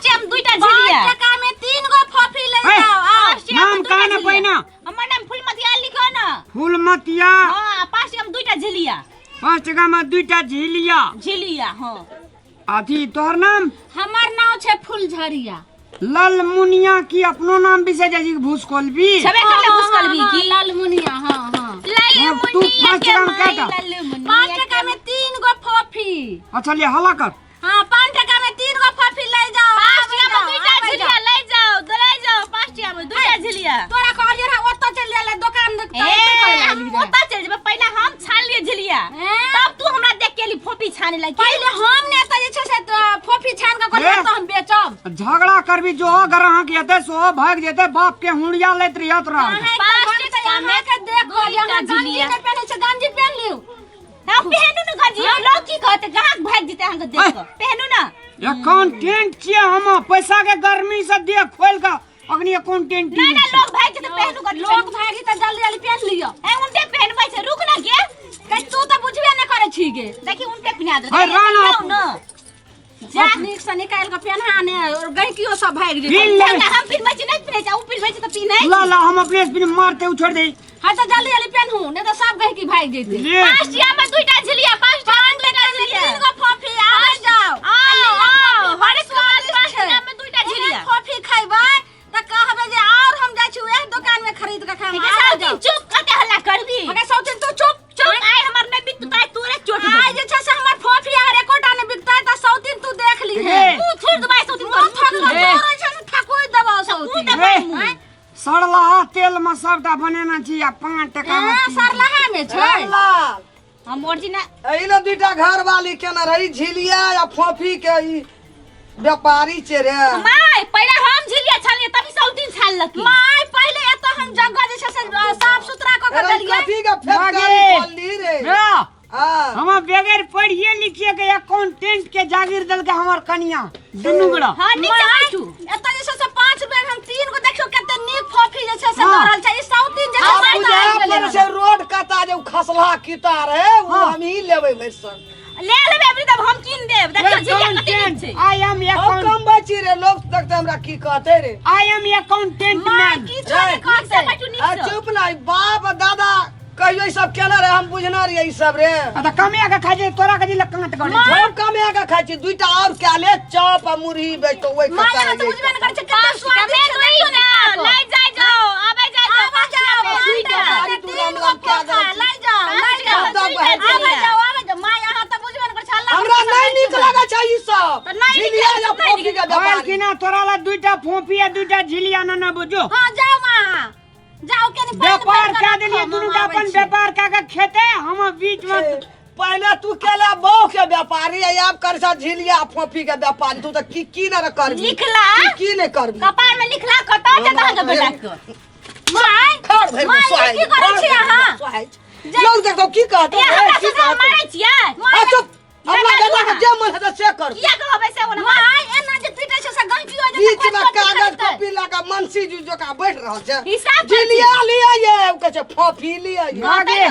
टाका में दुईटा झिलिया। 5 टका में 3 गो फोफी ले ए, जाओ आओ। पाँच टाका में नाम दुईटा का ना झिलिया। पहिना? हमर नाम फुलमतिया लिखो ना। फूलमतिया। हाँ, 5 टाका में दुईटा झिलिया। 5 टका में दुईटा झिलिया। झिलिया हाँ। अथी तोहर नाम? हमर नाम छै फुलझड़िया। ललमुनिया की अपनो नाम बिसरि जाइ छी भूस खोलबी? छबे करले भूस खोलबी की? ललमुनिया हाँ हाँ। तू ललमुनिया 5 के टका में माई काटा। ललमुनिया 5 टका में 3 गो फोफी। अच्छा ले हला कर। हाँ 5 टका में 3 गो फोफी ले जाओ। 5 टका में दुईटा झिलिया ले जाओ, ले जाओ 5 टका में दुईटा झिलिया। तोरा कहलियै रहे ओतऽ चलि जाय ले दोकान ए, हम ओतऽ चलि जेबै, पहिले हम छान लिए झिलिया, तब तू हमरा देख के एली फोफी छाने लगी। पहिले हम ने तऽ जे छै से फोफी छान के कहलियै ए। तऽ हम बेचब। झगड़ा करबी जो ग्राहक एतै सो भागि जेतै, बाप के हुड़िया लैत रहियत रह। पाँच टका में के देख दुईटा अहाँ गंजी झिलिया। नहि पहिनै छै, गंजी पहिन लियौ। हम पहनू ना गंजी, हम लोग की कहते, ग्राहक भाग जेतै अहाँके देख कऽ। पहनू ना। अकाउंटेंट छियै हम, पैसा के गर्मी से देह खोल के अग्नि अकाउंटेंट। ना ना लोग भाग जेतै, पहनू गंजी। लोग भागी तऽ जल्दी जल्दी पहिन लियौ। ए उनटे पहनबै छै, रुक ना गे। कहि तू तऽ बुझबे नहि करै छी गे। देखी उनटे पिन्हा देलकै। है, राणा। जाउ ना। जा नीक से निकालि कऽ पेन्हा ने और गहिकियो सब भागि जेतै। पिन्ह ले। ना, हम पिन्हबै छी, नहि पिन्है छै, ओ पिन्हबै छै तऽ पिन्है। ला ला हम अपने से पिन्ह मारते उ छोड़ दे। हाँ तऽ जल्दी जल्दी पेन्हू नहि तऽ सब गहिकी भागि जेतै। ले। 5 टका में दुईटा झिलिया, 5 टका में दुईटा झिलिया। 3 गो फोफी आबै जाओ। आओ आओ, हरे स्वादिष्ट 5 छै। टका में दुईटा झिलिया। एहन फोफी खैबै तऽ कहबै जे और हम जाइ छी उएह दोकान में खरीद के खाम। ठीक है, सौतीन चुप, कते हल्ला करबी? अगे सौतीन तू चुप। चुप, आइ हमर नहि बिकतौ तऽ आइ तोरे चोट देबौ। आइ जे छै से हमर फोफी अगर एकोटा नहि बिकतै तऽ सौतीन तू देख लीहे। ए। मुँह थोड़ि देबै सौतीन मुँह तोर, थोड़ि मुँह देबौ, ए। तोरे छै से थकुइ देबौ सौतीन। देबै ए। मुँह। सड़लहा तेल में सबटा बनेने छी आ 5 टका में ए, तीन। सरलहा में छै। रामलाल। हम ओरिजिनल। एहि ले दुईटा घर वाली केने रही झिलिया या फोफी के ई व्यापारी छै रे। माय पहिले हम झिलिया छानलियै तभी सौतीन छानलकै। माय पहिले एतऽ हम जगह जे छै से साफ सुथरा कऽ के अरे देलियै। कथी के फैक्ट्री मागे। खोलली रे? रे, हाँ। हम बगैर पढ़िए लिखिए के अकाउंटेंट के जागीर देलकै हमर कनिया दुनू गोरा। हाँ, नीक से बैठू। एतऽ जे छै से 5 रुपया में हम 3 गो देखियौ कते नीक फोफी जे छै से हाँ। दऽ रहल छै। ई सौतीन जे छै आब से बुझाय आबि गेलै पर छै रोड कता जे उ खसला किता रहे उ हाँ। हम ही लेबै भरि संग। ले लेबै अबरी तब हम कीन देब। देखियौ झिलिया कते नीक छै। I am हम अकाउंट कम बची रे, लोग देखते हमरा की कहते रे। I am accountant my man. किछो नहि ए, नीक से कहतै। बैठू, नीक आ से। चुप ना, ई बाप दादा कहियो ई सब केने रहे, हम बुझना रहियै ई सब रे। आ तऽ कमे के खाइ छै तोरा के जिला कांट गड़े छै। हम कमे के खाइ छी, दुईटा और कए ले चॉप आ मुरही बेचतो ओइ माय कता अहाँ तऽ रहियै। बुझबे नहि करै छै कते 5 टका स्वादिष्ट में छै, देखियौ ने दुईटा। खा कऽ। ले जाय जाओ, आबै जाय जाओ, आबै 5 टका जाओ, में पाँच दुईटा। टका में तू 3 राम गो राम कए फोफा, देलक। लै जाओ, लै पाँच जाओ। टका में दुईटा आबै झिलिया। जाओ, आबै जाओ। माय अहाँ तऽ बुझबे नहि करै छै, हल्ला हमरा करै छै, नहि नीक लगै छै ई सब। तऽ नहि नीक झिलिया लगै या छै, नहि फोफी नीक के कहल व्यापारी। कि ना तोरा ला दुईटा फोफी आ दुईटा झिलिया ना ना बुझो। हाँ जाओ माँ अहाँ। जाओ कनि पानि व्यापार भरि कऽ कए राखब, देलियै हम दुनू टा आबै अपन छी। व्यापार कए के खेतै हम बीच में। पहिले तू केले बहू के व्यापारी आ आब कर छा झिलिया फोफी के व्यापारी। तू तऽ की की ने करबी? लिखला। की की ने करबी? कपार में लिखला कतऽ जेतै अहाँके बेटा के? माय, खड़ भरि माय, सोहाइ की करै छी अहाँ? सोहाइ लोग देखतो की कहतो? ए, हमरा की सबके कहतो? मारै छियै? आ चुप, अपना बेटा बेटा के तू जे मन हेतै से कर। किया कहबै से ओना? माय एना जे पीटै छै से गंठियो जेतै, बीच कोइ में फोफी कागज खरीदतै। कॉपी लगा मनसी जी जकाँ बैठ रहल छै। हिसाब करै छी। झिलिया लिया ये उ कहै छै फोफी लिया ये। आगे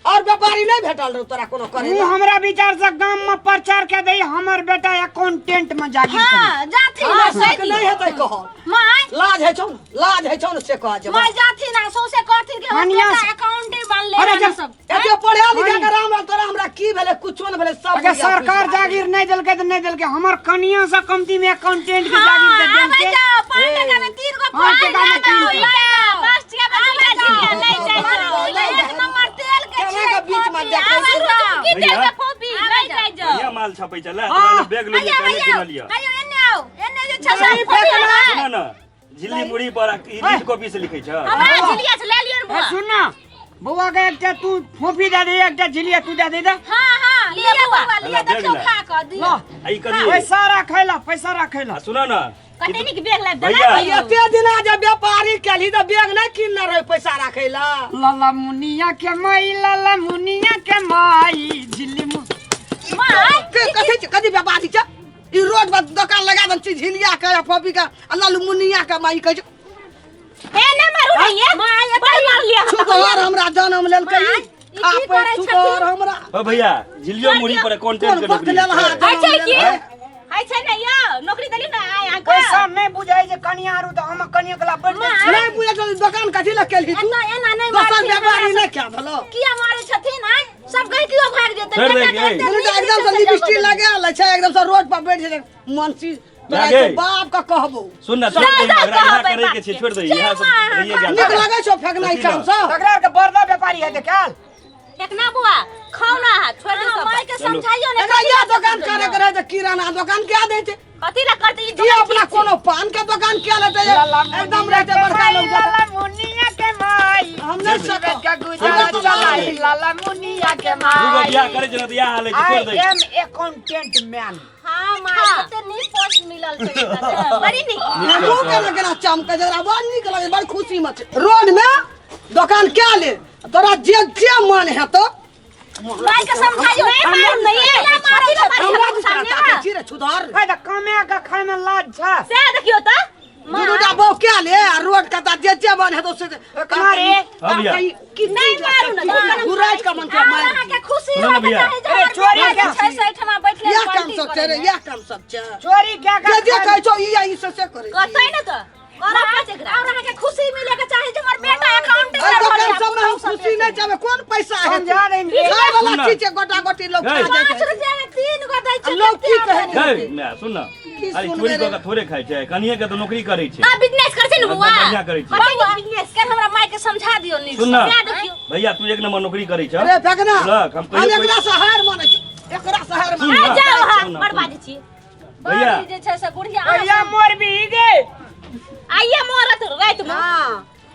और व्यापारी नहीं भेटल रहो तोरा कोनो करे तू ला? हमरा विचार से गाम में प्रचार के दे हमर बेटा अकाउंटेंट में जागीर करे। हाँ जाथिन हाँ, ना से नहीं हेतै कहल। माय लाज है छौ ने, लाज है छौ ने से कह जे। माय जाथिन ना सौंसे कहथिन कि हमर कनिया बेटा से- अकाउंटे बनले अरे हन जा- सब। एते पढ़े लिखे के राम राम तोरा हमरा की भेलै कुछो ने भेलै सब अगर बुढ़िया सरकार पैसा। जागीर नहीं देलकै तऽ नहीं देलकै, हमर कनिया से कमती में अकाउंटेंट के जागीर दे हाँ, आबै देलकै। जाओ, 5 टका में 3 गो पाँच पाँच टका में तीन गो। लै जाओ। 5 टका में दुईटा झिलिया लै जाय जाओ। एक नंबर तेल के केना छै के बीच में कॉपी, देखै आबै छी? जाओ। की तेल के फोफी लै जाय जाओ। बढ़िया माल छपै छलै तोरा लए बैग लेलियै हैया, पहिले हैया, किनलियै। हैया, एने आउ, एने जे छै से नहीं, कॉपी फेकना। आबै। सुन न झिल्ली मुड़ी पर आ ई रीड कॉपी से लिखै छ। हमरा झिलिया से ले लियौ ने ए, बौआ। सुन ना बौआ के एकटा तू फोफी दे दे, एकटा झिलिया तू दे दे दे। हाँ, हाँ, लिअ लिअ बौआ। बौआ, लिअ, ला, बैग देखियौ ला। खा कऽ, दिअ। ला आ ई कथी? पैसा राखै ला, पैसा राखै ला। आ सुन न कते नीक बैग लाबि भैया। देलक। एते दिना जे व्यापारी केलही तऽ बैग नहि किनने रहे पैसा राखै ला। लाला मुनिया के माई, लाला मुनिया के माई, झिल्ली मु माय, के कथी छै, कथी व्यापारी छै ई रोड पर दोकान लगा देन छी झिलिया के आ फोफी के आ लालू मुनिया के माई कहै छै। ए ने मारू नहीं ये। माय, एते बड़ मार लिया। छुतहर हमरा जन्म लेलकै ई। माय, ई की खापै करै छुतहर छथिन? हमरा। ओ भैया झिल्लियो मुड़ी पर कोन कंटेंट के वक्त नौकरी लेलहा छै। है छै की जन्म है छै ने यौ नौकरी देली ना आइ। कनिया आरू तऽ हम कनिया कला बैठ जाइ छी। नहीं बुझै छौ दोकान कथी लए केलही तू एना एना नहीं दोसर मारथिन व्यापारी हमरा नहि क्या भेलो किया मारे छथिन आय सब गैकियो भाग जेतै छोड़ि बेटा दे, के एते दुनू नीक टा एकदम जे से छै से लिपस्टिक जगह लगा लै छै एकदम से रोड पर बैठ जेतै मनसी तोरा लगे। तो बाप का कहबो सुन ना छोड़ दे जा, झगड़ा यहाँ कहबै करे के छै छोड़ दे यहाँ सब रहिए नीक गेल लगै छौ फेकनाइ देखी ना। काम से तकरा के बड़दा व्यापारी है देखाल देखना बुआ खाओ ना हाथ छोड़ दे अहाँ सब माय के चलू। समझाइयो ने एकरा इएह दोकान करे के रहै तऽ किराना दोकान क्या दै छै कथी ला करते ई ई दोकान अपना कोनो पान के दोकान क्या लेतै एकदम रहतै बड़का लोग जकाँ। लाला मुनिया के माई हम नहीं सकब। के गुजारा हमरा तो चलाई लाला मुनिया के दूगो माई बियाह करे छै ना तऽ इएह हाल होइ छै आई छोड़ दे एम अकाउंटेंट मैन हां माय कते नीक पोस्ट मिलल छै एकरा। बड़ी नीक मुँह केना केना चमकै छै एकरा बड़ नीक लगै छै, बड़ खुशी में छै रोड में दोकान क्या ले तोरा जे जे मन हेतौ माय के समझाइयो नहीं मारू नहीं किया मारे छथिन? हमरा दिस ताकै छी रे छुधर है तऽ कमे के खाय में लाज छै से देखियो तऽ दू दूटा बहू क्या ले आ रोड कता जे जे मन हेतौ से कहाँ रे? हाँ भैया। नहीं मारू ना दुकान घुराज का मन छै आब मार अहाँके खुशी सुनो ना होके भैया। चाही जे अरे हमर चोरी बेटा के- जे छै से एहिठमा बैठले इएह काम पार्टी सब छै रे करै इएह काम सब छै चोरी क्या जे जे कहै छौ ई आ ई से से करै छी। करतै ना तऽ करब पाँच एकरा और अहाँके खुशी मिले के चाही जे हमर बेटा अकाउंटेंट एहि दोकान सब में हम खुशी नहि चाहबै कोन पैसा हेतै समझा देम रे। खाय वाला सुन ना। चीज छै गोटा गोटी लोग खा गई। जाइ 5 छै रुपया में 3 गो दै छै आ लोग की कहै गई माय सुन ना की अरे सुनबे चोरी रे? कऽ के थोड़े खाइ छै कनिये के तऽ नौकरी करै छै आ बिजनेस करै छै ने बुआ बढ़िआँ करै छै। बौआ बिजनेस के हमरा माय के समझा दियो नीक सुन ना से देखियो भैया तू एक नंबर नौकरी करै छ अरे फेकना लख, हम हम कहियो एकरा से हार मानै छी एकरा से हार सुन मानै ना। आ जाओ हां सुन ना, बड़ सुन। बाजै छी भैया बड़ी जे छै से बुढ़िया भैया मोर भी गे आइए मोरत राति में हां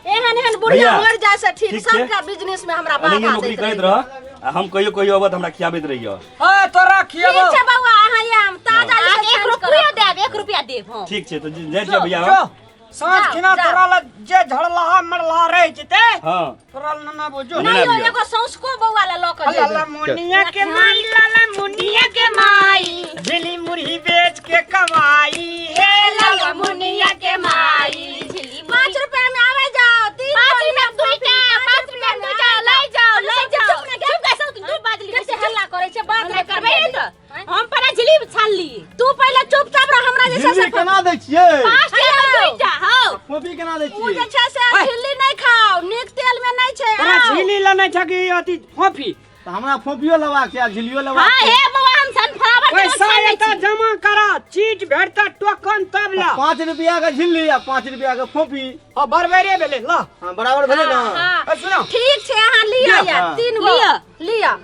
एहन एहन बुढ़िया भैया, मर जाय से ठीक ठीक छै। सबका बिजनेस में हमरा एनाहिये बाधा नौकरी दैत करैत रहैए। रह आ हम कहियो कहियो अबत हमरा खियाबैत रहियो हां तोरा खियाबो ठीक छै बौआ अहाँ आम ताजा जे अहाँके छै एक छाँछ रुपया करब। देब एक रुपया देब हम ठीक छै तऽ जाइ छियै भैया जो हम। साँझ जाओ, खिना जाओ। तोरा लग जे झड़लहा मरलहा रह जेतै हँ तोरा लग ना बुझो नहीं नहीं आबियौ। एगो सौंसको बौआ ला लऽ कऽ लाला जेबै मुनिया के माई लाला मुनिया के माई झिली मुरही बेच के कमाई हे लाला मुनिया के माई झिली 5 रुपया में आवे जाओ तीन पाँच गो रुपया में दुईटा 5 रुपया में दुईटा लै जाओ लै जाओ चुप ना, चुप कैसे तू दू बाजली कैसे हल्ला करै छै बात हल्ला नहि करबै करबै तऽ हम पहले झिली छानली तू पहिले चुपचाप रह हमरा जे छै से झिल्ली केना दै छियै 5 टाका में दुईटा हौ कॉपी केना दै ओ जे छियै छै से झिल्ली नहि खाओ नीक तेल में नहि छै तोरा आउ। झिली लेने छ कि अथी फोफी तऽ हमरा फोपियो लेबाक छै आ झिल्लियो लेबाक हां छै हे बौआ हम सनफ्लावर तेल पैसा छानै एतऽ छी जमा करा चीज भेटता टोकन तब ला 5 रुपया के झिल्ली आ 5 रुपया के फोपी हाँ बरबरे भेलै ला हाँ बराबर भेलै ना हाँ, ए, सुनो ठीक छै अहाँ लिअ या हाँ। तीन गो लिअ। लिअ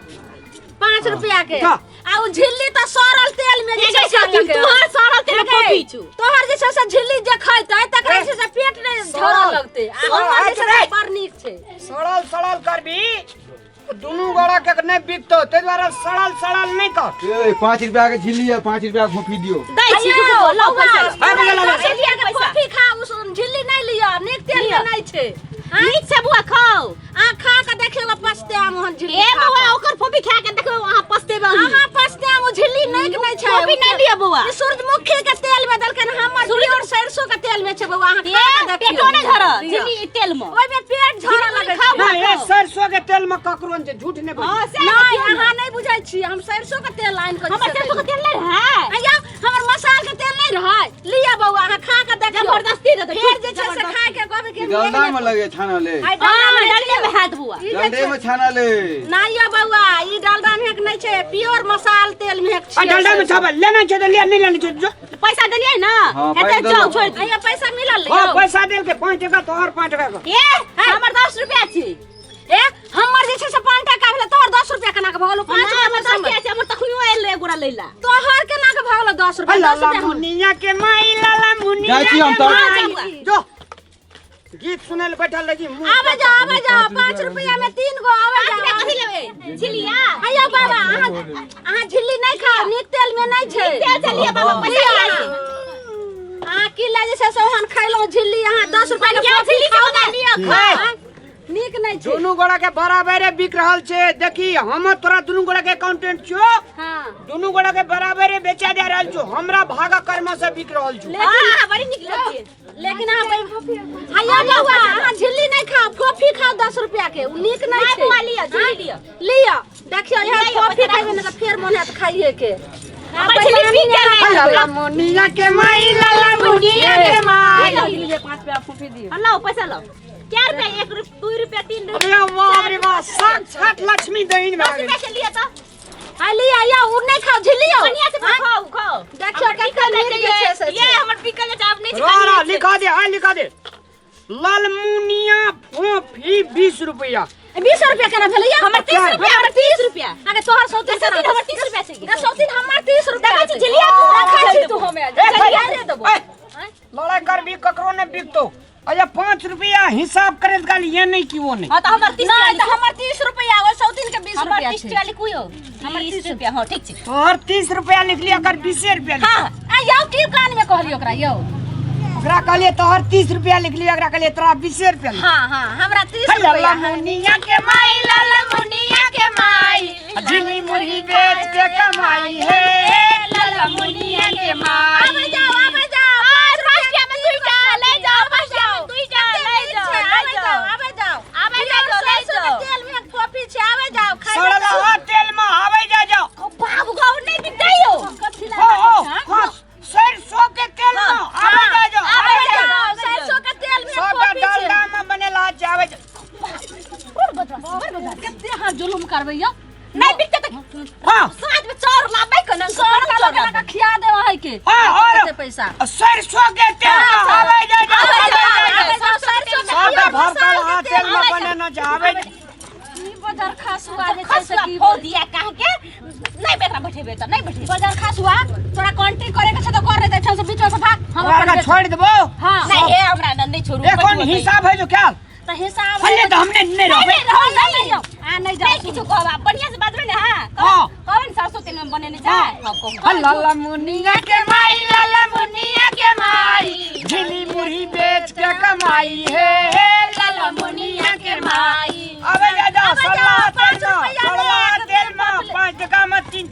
5 रुपया के उठा। आ उ झिल्ली तऽ सड़ल तेल में जे एगे छै छथिन, छानलकै। तोहर सड़ल तेल में एगे, फोपी छौ। तोहर जे छै से झिल्ली जे खैतै तकरा जे छै से पेट नहि झरऽ लगतै आ हमर जे छै से बड़ नीक छै सड़ल सड़ल करबी दुनू गोड़ा के नहि बिकतौ ताहि दुआरे सड़ल सड़ल नहि कर ए 5 रुपया के झिल्ली आ 5 रुपया के फोपी दियौ दै छी रुको लौ पैसा लौ। आबि गेलै, दस रुपया के कॉफी खा उस झिल्ली नहि लिअ नीक तेल में नहि छै नीक छै बुआ खाओ अहाँ खा के देखियौ पछते आम ओहन झिल्ली ए खा बौआ कऽ। ओकर फोपी खा के देखो अहाँ पछतेबै अहीं। अहाँ पछते आम ओ झिल्ली नीक नहि छै फोपी नहि लिअ बौआ ई सूरजमुखी के तेल में देलकन हमर प्योर सरसों के तेल में छै बौआ अहाँ खा ए के देखियौ पेटो नहि झरत लिअ। झिल्ली तेल में ओहिमे पेट झरऽ लगै छै नहि ए सरसों के तेल में ककरो नहि छै झूठ नहि बोल हां से नहि अहाँ नहि बुझै छी हम सरसों के तेल आनि कऽ हमर सरसों के तेल नहि रहै अइया हमर मसाल के तेल नहि रहै लिअ बौआ अहाँ खा के देखियौ जबरदस्ती रहतै, फेर जे छै से जबरदस्ती। खा के कहबै कि डलडा में लगे छानल है आइ डलडा हां में डलले में हाथ बुआ ई जे डलडे छै- में छानल है ना यौ बौआ ई डलडा में नहि छै प्योर मसाल तेल में आ डलडा में छापल लेना छै तऽ ले नहि लेना छै जो पैसा देलियै ना हाँ, हेतै पैसा जाओ देलहुँ। छोड़ि दियौ अइया पैसा मिलल हाँ यौ पैसा देल के 5 टका तोहर 5 टका के ए हमर 10 रुपया छी ए हमर जे छै से 5 टका भेलै तोहर 10 रुपया केना के भऽ गेलौ 5 5 हमर रुपया 10 समझ रुपया छै हमर तखनियो आयल रहे गोरा लैला तोहर केना के भऽ गेलौ 10 रुपया 10 लाला रुपया हमर। मुनिया के माई लाला मुनिया जाइ छी हम के तऽ। माई जो गीत सुनै लए बैठल रही मुँह आबै जाओ आबै जाओ 5 रुपया में 3 गो आबै पाँच रुपया जाओ कथी लेबै झिलिया अइया बाबा अहाँ अहाँ झिल्ली नहि खाउ नीक तेल में नहि छै तेल से लिअ बाबा पैसा लिअ लिअ अहाँ। अहाँ की लए जे छै से ओहन खैलहुँ झिल्ली अहाँ 10 रुपया के क्या कॉफी झिल्ली खाउ के ने। बना लिअ, खाउ। आँय? नीक नहि छै दुनू गोड़ा के बराबरे बिक रहल छै देखी हम तोरा दुनू गोड़ा के अकाउंटेंट छियो हाँ दुनू गोड़ा के बराबरे बेचा दे रहल छो हमरा भागा कर्म से बिक रहल छो हां बड़ी नीक लगै लेकिन अहाँ हैया बौआ अहाँ झिल्ली नहि खाउ फोफी खाउ 10 रुपया के उ नीक नहि नहि छै बौआ, लिअ, झिल्ली लिअ। लिअ देखियौ इएह लिअ, फोफी पैसा खैबै ने तऽ फेर मोन हैत खाइए के हमर झिल्ली बिक गेलै लाला मुनिया के माई लाला मुनिया के माई झिल्ली 5 रुपया फोफी दियो। हाँ, लाओ पैसा लाओ। क्या रुपया? 1 रुपया, 2 रुपया, 3 रुपया। अरे बाप रे बाप, साक्षात लक्ष्मी दहीन दस भए गेल। रुपया के लिए तो आ लिया या उ नहीं खाओ झिल्ली हो। बढ़िया से खाओ खाओ। देखियो हमर कते बिकल नीक जाइए। जे छै से ये छै। हमर बिकल जाए, आब नहीं रा रा छै। लिखा दे, आ लिखा दे। ललमुनिया फोफी 20 रुपया। 20 रुपया केना भेलै या? हमर 30 रुपया, हमर 30 रुपया। अरे तोहर सौतीन सौतीन हमर 30 रुपया छै। ना सौतीन हमर 30 रुपया। देखै छी झिलिया तू देखै छी तू हमे। ए, झिलिया दे देबो। ए, लड़ाई कर भी ककरो ने बिकतो। अच्छा 5 रुपया हिसाब करे काल ये नहीं कि वो नहीं। हां तो हमर 30 नहीं तो हमर 30 रुपया ओइ सौतीन के 20 हमर रुपया 30 छै। रुपया लिखू यो। हमर 30 रुपया, हां ठीक छै। तोहर 30 रुपया लिख लिया कर 20 रुपया लिख। हां आ यौ की कान में कहलियो ओकरा यौ? ओकरा कहलिए तोहर 30 रुपया लिख लिया, ओकरा कहलिए तोरा 20 रुपया लिख। हां हां हमरा 30 हे रुपया। ललमुनिया के माई, ललमुनिया के माई, झिली मुरही बेच के कमाई है। ललमुनिया के माई। आबै जाओ आबै जाओ। आज पाँच में दुईटा ले जाओ, पाँच में दुईटा ले जाओ, ले जाओ। आबै जाओ आबै जाओ, ले जाओ। तेल में फोफी छै, आबै जाओ खाइ सड़ल हा तेल में आवे जा जाओ। बाबू गाँव नहीं बिकते हो। कथी हो हो हाँ सरसों के तेल में आवे जा जाओ, आबै आवे जा जाओ। सरसों के तेल में सब फोफी छै। डालडा में बनेला छै, आवे जा। कते अहाँ जुलुम करबै यौ? नहीं बिकते तो हाँ साँझ में चाउर लाबै कना, सर चाउर का लाबै। खिया देव है के? हाँ, और कते पैसा? सरसों के तेल में आवे जा जाओ, आवे आवे जाओ, जा आवे जाओ। जाओ। सरसों के सब भरकल हा तेल में आवे जा। बनेना छै, आवे जा। ई बाजार खासुआ जे छै से खसुआ की फो दिया कह के नहीं बेकरा बैठेबे त नहीं बैठेबे। बाजार खासुआ तोरा कॉन्ट्री करे के छै त कर रे, छै से बीच में से भाग। हम ओकरा अपन छोड़ देबो। हां नहीं हे हमरा न नहीं छोड़ू। एखन हिसाब है जो क्या त हिसाब हल्ले तो हमने नहीं रहबे। नहीं रहो नहीं आ नहीं जाओ नहीं किछु कहब, आप बढ़िया से बाजबे ने। हां हाँ। कहब ने सरसों तेल में बनेने छै। हां कहू। ललमुनिया के माई, ललमुनिया के माई, झिली मुरही बेच के कमाई है। ललमुनिया के माई। अबे जा जाओ, सड़ला तेल में, सड़ला तेल में 5 टका में 3।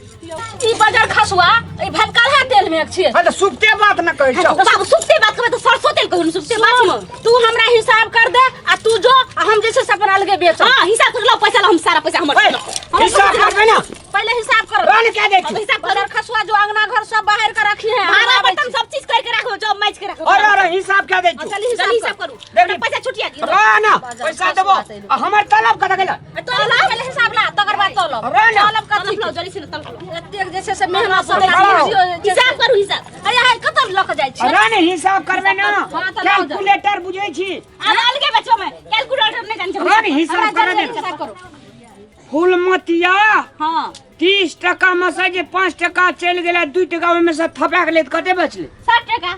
ई बाजार खासुआ ई भटकल है तेल में छै। हाँ तो सुखते बात न कहै छौ। बाबू सुखते बात करबे त सरसों तेल कहू ने, सुखते बात सुन, तू हमरा हिसाब कर दे आ तू जो आ हम जे छै से अपन अलगे बेचब। हां हिसाब कर लो, पैसा लो, हम सारा पैसा हमर ए, लो। हिसाब करबे ना, पहले हिसाब करो। रन क्या दै छी। हिसाब करो। बाजार खसुआ जो अंगना घर सब बाहर के रखी है, भाड़ा हम आबै बर्तन छी। सब चीज करके राखो, जो मैच के राखो। अरे अरे हिसाब क्या दै छी। चल हिसाब चल हिसाब करू। देख ली। पैसा छुटिया दियो। रन बाजार पैसा खसुआ देबो तेल। आ हमर तलब कत गेल? तोलब पहले हिसाब ला तकर बाद तलब। रन। तलब कथी? तलब लाओ, जल्दी से तलब लाओ। एतेक जे छै से मेहनत से लाओ। हिसाब करू हिसाब। अरे हाय कत लऽ के जाइ छी? रन हिसाब करबे ना, हाँ, तऽ लाओ जा। कैलकुलेटर बुझै छी। अब अलगे बचो में कैलकुलेटर नहीं जान रन हिसाब हमरा कर दे। जल्दी हिसाब करू। फूलमतिया हां 30 टका में से जे 5 टका चलि गेलै, 2 टका ओहिमे से थपा गेलै त कते बचलै? 60 टका।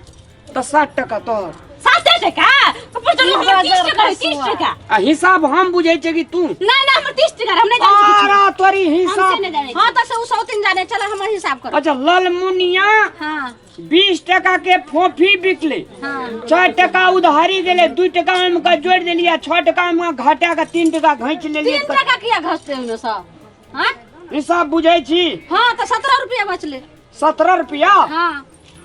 तऽ 60 टका तोहर। 60 टका ऊपर चलो, हमर 30 टका है, 30 टका। आ हिसाब हम बुझै छियै कि तू? नहीं नहीं हमर 30 टका, हम नहीं जान छी। अरे तोरी हमसे हिसाब। नहीं जाने। हां तऽ से उ सौतीन जाने, चल हमर हिसाब करू। अच्छा ललमुनिया हां 20 टका के फोफी बिकले, हां 4 टका उधारी गेलै, 2 टका ओहिमे का जोड़ि देलियै, 6 टका ओहिमे घटा के 3 टका घैंच लेलियै। 3 टका किया घसते ओहिमे से? हां हिसाब बुझै छी? हां तऽ 17 रुपया बचलै। 17 रुपया? हां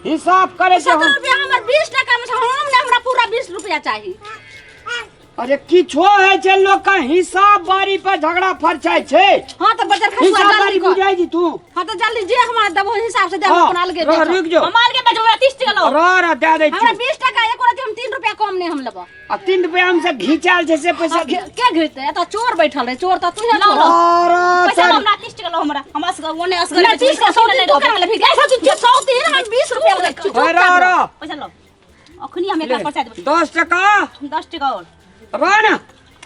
हिसाब करे छै 17 हम। रुपया हमर 20 टका में से हम ने हमरा पूरा 20 रुपया चाही। अरे किछो होइ छै, लोक के हिसाब बारी पर झगड़ा फरछाइ छै। हां तऽ बजर खसुआ हिसाब जल्दी बारी कर। बुझाइ छी तू? हां तऽ जल्दी जे हमरा देबो हिसाब से देबो, हाँ, अपन अलगे रह, बेचब। रुकि जो। हम अलगे बेचब, हमरा 30 टका लाओ। रह रह दए दै हमरा छी। 20 टका एको रति हम 3 रुपया कम नहीं हम लेबो। आ 3 रुपया हम से घिचायल छै से पैसा। के घिचतै? एतऽ चोर बैठल है, चोर तऽ तू है। लाओ, चोर। लाओ। अरे पैसा तोरी। लाओ, हमरा 30 टका लाओ, हमरा हम असगर ओने असगर ना 30 का सौतीन तू केना लेबही? गै सौतीन, सौतीन हम 20 रुपया लै छी। रह रह रह। पैसा लाओ, अखनी हम एकरा पैसा देबै। 10 टका। 10 टका और रह ना।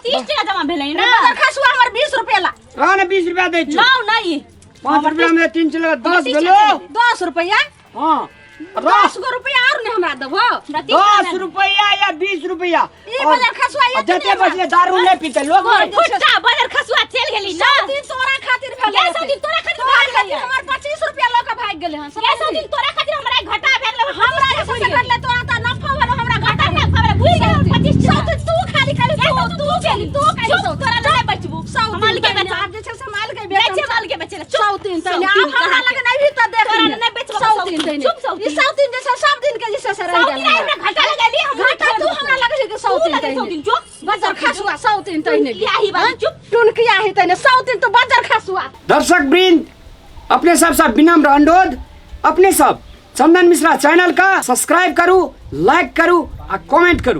30 टका जमा भेलै ना। बजर खसुआ हमर 20 रुपया ला। रह ना 20 रुपया दै छी। लाओ नहीं 5 रुपया में 3 चले 10 तीस भेलो। टका 10 रुपया? हाँ रह। 10 गो रुपया और नहीं हमरा देबो। हमरा 30 टका 10 रुपया या 20 रुपया। ई बजर खसुआ आ जते बचले दारू नहीं पीते लोग। फुट्टा बजर खसुआ चल गेली ना। सौतीन तोरा खातिर भेलै। गै सौतीन तोरा खातिर तोरा भाग खातिर गेलै। हमर 25 रुपया लऽ के भागि गेलै हन। गै सौतीन तोरा खातिर हमरा घाटा भए गेलै। हमरा जे से घटलै तोरा तऽ नफा भेलौ, हमरा घाटा घाटा हमरा भूल गेल 25 टका। सौतीन तू खाली खाली गै तू सौतीन तू खाली तू खाली चुप, तोरा नहीं बचबू। सौतीन हम अलगे तैने, बेचब। आब जे छै से हम अलगे बेचे बेचब। माल के बेचे चुप। सौतीन तैने, सौतीन आब हमरा कहाँ लग नहीं भी तऽ देख तोरा लिहे। नहि बेचबो सौतीन सौतीन। तैने। चुप सौतीन। ई सौतीन जे छै सब दिन के जे छै से रहि सौतीन गेल आइ हमरा। हमरा घाटा लगेली, हम घाटा तू हमरा लगै छै कि सौतीन तू लगै तैने। सौतीन, चुप। बजर खसुआ सौतीन तैने। टुनकिया ही बाजू, चुप। टुनकिया ही तैने सौतीन तू बजर खसुआ। दर्शक वृंद, अपने सब सब विनम्र अनुरोध, अपने सब चंदन मिश्रा चैनल का सब्सक्राइब करू, लाइक करू आ आ कमेंट करू।